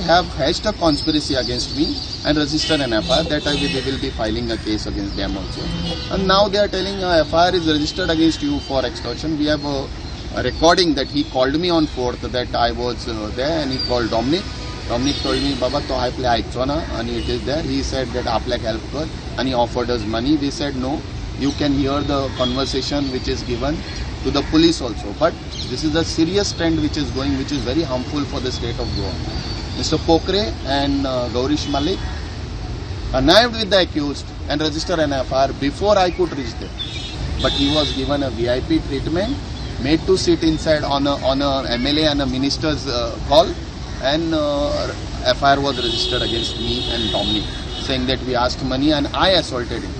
have hatched a conspiracy against me and registered an FIR that they will be filing a case against them also. And now they are telling a FIR is registered against you for extortion. We have a recording that he called me on 4th that I was there and he called Dominic. Dominic told me, "Baba, तो आपले आयकचो ना," and it is there. He said that आपल्याक help कर and he offered us money. We said no. You can hear the conversation which is given to the police also. But this is a serious trend which is going, which is very harmful for the state of Goa. Mr. Pokre and Gaurish Malik connived with the accused and registered an FIR before I could reach there. But he was given a VIP treatment, made to sit inside on a MLA and a minister's call, and FIR was registered against me and Dominic, saying that we asked money and I assaulted him.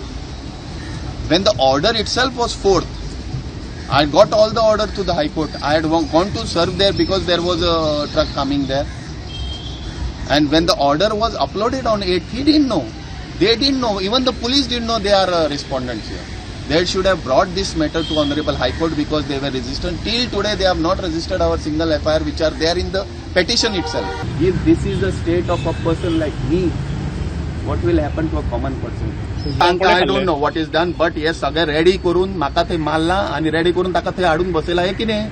When the order itself was fourth, I got all the order to the High Court. I had gone to serve there because there was a truck coming there. And when the order was uploaded on 8th, he didn't know. They didn't know. Even the police didn't know they are respondents here. They should have brought this matter to Honorable High Court because they were resistant. Till today, they have not registered our single FIR, which are there in the petition itself. If this is the state of a person like me, what will happen to a common person? I don't know what is done, but हे सगळें ready करून म्हाका थंय मारला आनी ready करून ताका थंय हाडून बसयला, हे कितें?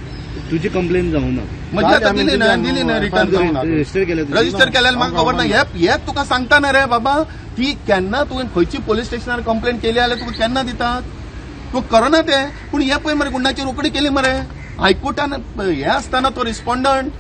तुझी कंप्लेन जाऊ ना. म्हणजे आता दिली ना, दिली ना रिटर्न जाऊन. रजिस्टर केलं तुझी? रजिस्टर केल्यार म्हाका खबर ना. हे हे तुका सांगता ना रे बाबा, ती केन्ना तुवें खंयची पोलीस स्टेशनार कंप्लेन केली जाल्यार तुका केन्ना दितात, तूं करना ते. पूण हे पळय मरे, गुंडाची रोखडी केली मरे हायकोर्टान हे आसतना तो रिस्पॉन्डंट.